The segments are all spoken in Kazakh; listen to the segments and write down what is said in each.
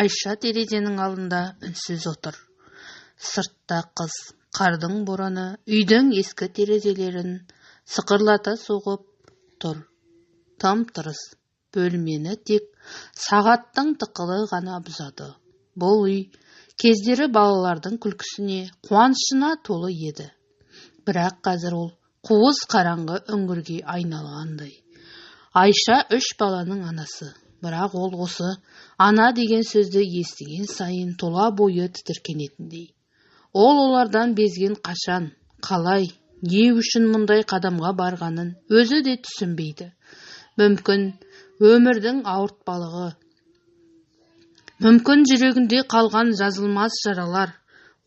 Айша терезенің алдында үнсіз отыр. Сыртта қыс, қардың бораны үйдің ескі терезелерін сықырлата соғып тұр. Тым-тырыс бөлмені тек сағаттың тықылы ғана бұзады. Бұл үй кездері балалардың күлкісіне, қуанышына толы еді. Бірақ қазір ол қуыс қараңғы үңгірге айналғандай. Айша үш баланың анасы. Бірақ ол осы ана деген сөзді естіген сайын тұла бойы тітіркенетіндей. Ол олардан безген қашан, қалай, не үшін мұндай қадамға барғанын өзі де түсінбейді. Мүмкін өмірдің ауыртпалығы, мүмкін жүрегінде қалған жазылмас жаралар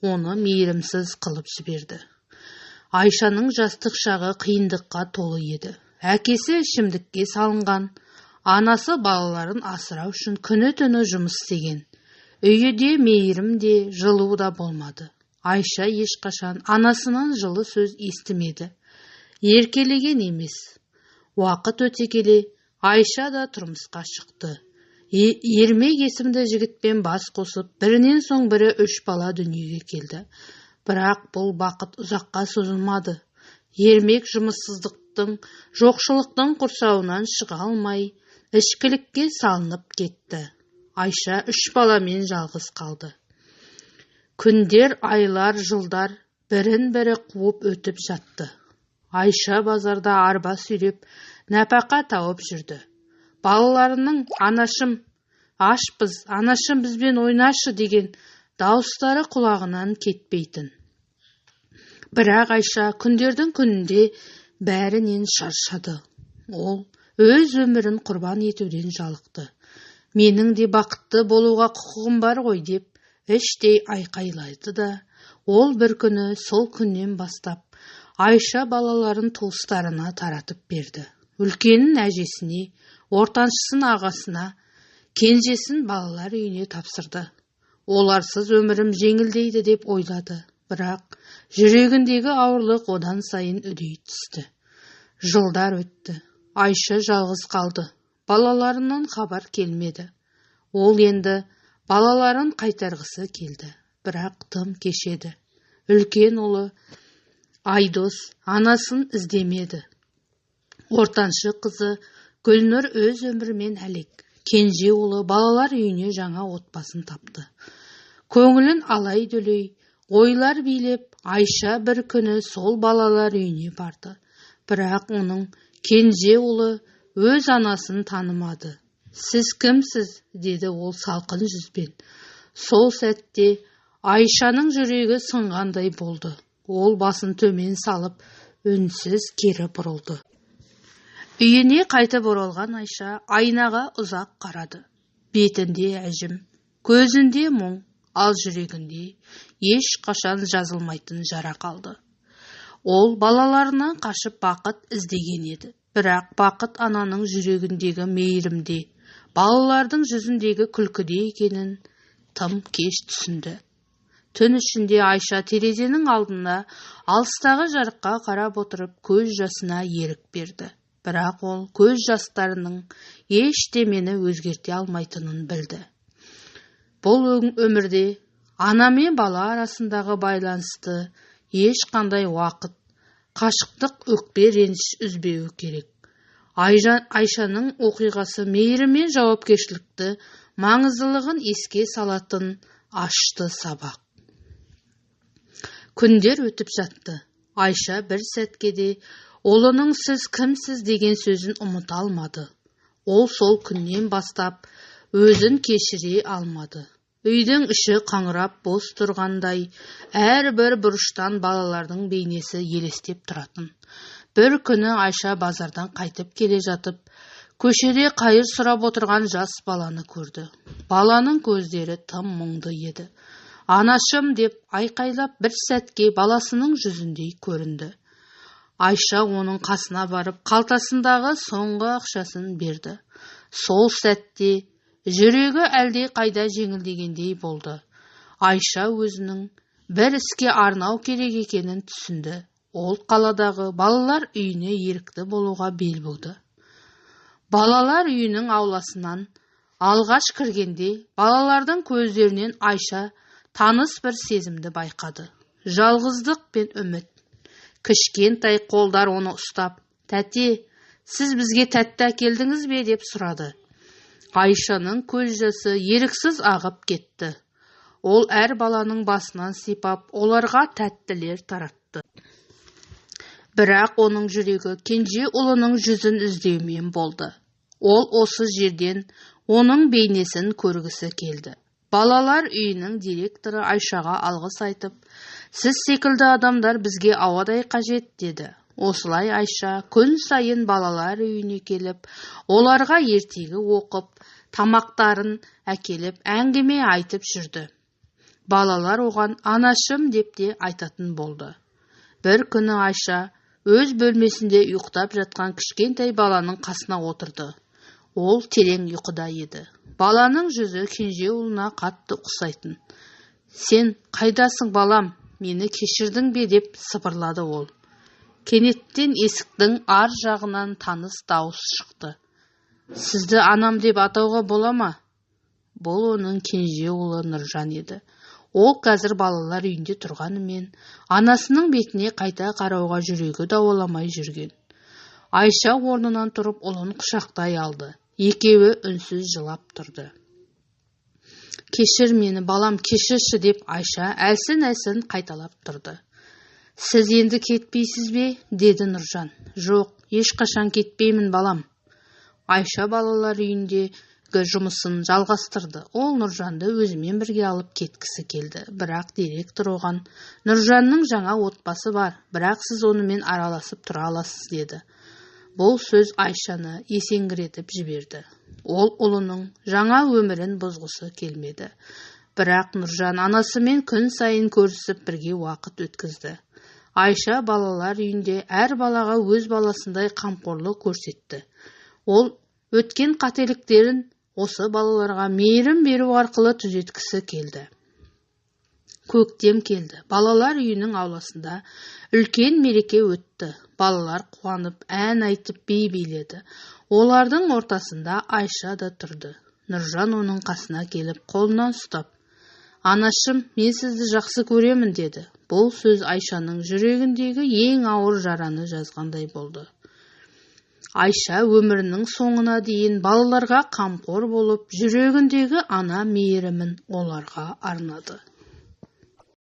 оны мейірімсіз қылып жіберді. Айшаның жастық шағы қиындыққа толы еді. Әкесі ішімдікке салынған, анасы балаларын асырау үшін күні-түні жұмыс істеген. Үйі де мейірім де, жылу да болмады. Айша ешқашан анасынан жылы сөз естімеді. Еркелеген емес. Уақыт өте келе Айша да тұрмысқа шықты. Ермек есімді жігітпен бас қосып, бірінен соң бірі үш бала дүниеге келді. Бірақ бұл бақыт ұзаққа созылмады. Ермек жұмыссыздықтың, жоқшылықтың құрсауынан шыға алмай, ішкілікке салынып кетті. Айша үш баламен жалғыз қалды. Күндер, айлар, жылдар бірін-бірі қуып өтіп жатты. Айша базарда арба сүйреп, нәпақа тауып жүрді. Балаларының «Анашым, ашпыз, анашым, бізбен ойнашы» деген дауыстары құлағынан кетпейтін. Бірақ Айша күндердің күнінде бәрінен шаршады. Ол өз өмірін құрбан етуден жалықты. Менің де бақытты болуға құқығым бар ғой деп іштей айқайлайды да, ол бір күні сол күннен бастап Айша балаларын туыстарына таратып берді. Үлкенін әжесіне, ортаншысын ағасына, кенжесін балалар үйіне тапсырды. Оларсыз өмірім жеңілдейді деп ойлады. Бірақ жүрегіндегі ауырлық одан сайын үдей түсті. Жылдар өтті. Айша жалғыз қалды. Балаларынан хабар келмеді. Ол енді балаларын қайтарғысы келді. Бірақ тым кеш еді. Үлкен ұлы Айдос анасын іздемеді. Ортаншы қызы Гүлнұр өз өмірімен әлек. Кенже ұлы балалар үйіне жаңа отбасын тапты. Көңілін алай-дүлей ойлар билеп, Айша бір күні сол балалар үйіне барды. Бірақ оның кенже ұлы өз анасын танымады. «Сіз кімсіз?» деді ол салқын жүзбен. Сол сәтте Айшаның жүрегі сынғандай болды. Ол басын төмен салып, үнсіз кері бұрылды. Үйіне қайтып оралған Айша айнаға ұзақ қарады. Бетінде әжім, көзінде мұң, ал жүрегінде ешқашан жазылмайтын жара қалды. Ол балаларынан қашып бақыт іздеген еді. Бірақ бақыт ананың жүрегіндегі мейірімде, балалардың жүзіндегі күлкіде екенін тым кеш түсінді. Түн ішінде Айша терезенің алдында алыстағы жарыққа қарап отырып көз жасына ерік берді. Бірақ ол көз жастарының ештемені өзгерте алмайтынын білді. Бұл өмірде ана мен бала арасындағы байланысты ешқандай уақыт, қашықтық, өкпе, реніш үзбеуі керек. Айшаның оқиғасы мейірім мен жауапкершілікті маңыздылығын еске салатын ашты сабақ. Күндер өтіп жатты. Айша бір сәтке де ұлының «Сіз кімсіз?» деген сөзін ұмыта алмады. Ол сол күннен бастап өзін кешіре алмады. Үйдің іші қаңырап бос тұрғандай, әрбір бұрыштан балалардың бейнесі елестеп тұратын. Бір күні Айша базардан қайтып келе жатып, көшеде қайыр сұрап отырған жас баланы көрді. Баланың көздері тым мұңды еді. «Анашым!» деп айқайлап бір сәтке баласының жүзіндей көрінді. Айша оның қасына барып, қалтасындағы соңғы ақшасын берді. Сол сәтте жүрегі әлде қайда жеңілдегендей болды. Айша өзінің бір іске арнау керек екенін түсінді. Ол қаладағы балалар үйіне ерікті болуға бел буды. Балалар үйінің ауласынан Алғаш кіргенде балалардың көздерінен Айша таныс бір сезімді байқады. Жалғыздық пен үміт. Кішкентай қолдар оны ұстап, «Тәте, сіз бізге тәтті әкелдіңіз бе?» деп сұрады. Айшаның көз жасы еріксіз ағып кетті. Ол әр баланың басынан сипап, оларға тәттілер таратты. Бірақ оның жүрегі кенже ұлының жүзін іздеумен болды. Ол осы жерден оның бейнесін көргісі келді. Балалар үйінің директоры Айшаға алғыс айтып, «Сіз секілді адамдар бізге ауадай қажет», деді. Осылай Айша күн сайын балалар үйіне келіп, оларға ертегі оқып, тамақтарын әкеліп, әңгіме айтып жүрді. Балалар оған анашым деп те айтатын болды. Бір күні Айша өз бөлмесінде ұйықтап жатқан кішкентай баланың қасына отырды. Ол терең ұйқыда еді. Баланың жүзі кенже ұлына қатты ұқсайтын. «Сен қайдасың, балам, мені кешірдің бе?» деп сыбырлады ол. Кенеттен есіктің ар жағынан таныс дауыс шықты. «Сізді анам деп атауға бола ма?» Бұл оның кенже ұлы Нұржан еді. Ол қазір балалар үйінде тұрғанымен, анасының бетіне қайта қарауға жүрегі дауаламай жүрген. Айша орнынан тұрып ұлын құшақтай алды. Екеуі үнсіз жылап тұрды. «Кешір мені, балам, кешірші», деп Айша әлсін-әлсін қайталап тұрды. «Сіз енді кетпейсіз бе?» деді Нұржан. «Жоқ, ешқашан кетпеймін, балам». Айша балалар үйіндегі жұмысын жалғастырды. Ол Нұржанды өзімен бірге алып кеткісі келді. Бірақ директор оған, «Нұржанның жаңа отбасы бар, бірақ сіз онымен араласып тұра аласыз», деді. Бұл сөз Айшаны есеңгіретіп жіберді. Ол ұлының жаңа өмірін бұзғысы келмеді. Бірақ Нұржан анасымен күн сайын көрісіп бірге уақыт өткізді. Айша балалар үйінде әр балаға өз баласындай қамқорлық көрсетті. Ол өткен қателіктерін осы балаларға мейірім беру арқылы түзеткісі келді. Көктем келді. Балалар үйінің ауласында үлкен мереке өтті. Балалар қуанып, ән айтып, би биледі. Олардың ортасында Айша да тұрды. Нұржан оның қасына келіп, қолынан ұстап, «Анашым, мен сізді жақсы көремін», деді. Бұл сөз Айшаның жүрегіндегі ең ауыр жараны жазғандай болды. Айша өмірінің соңына дейін балаларға қамқор болып, жүрегіндегі ана мейірімін оларға арнады.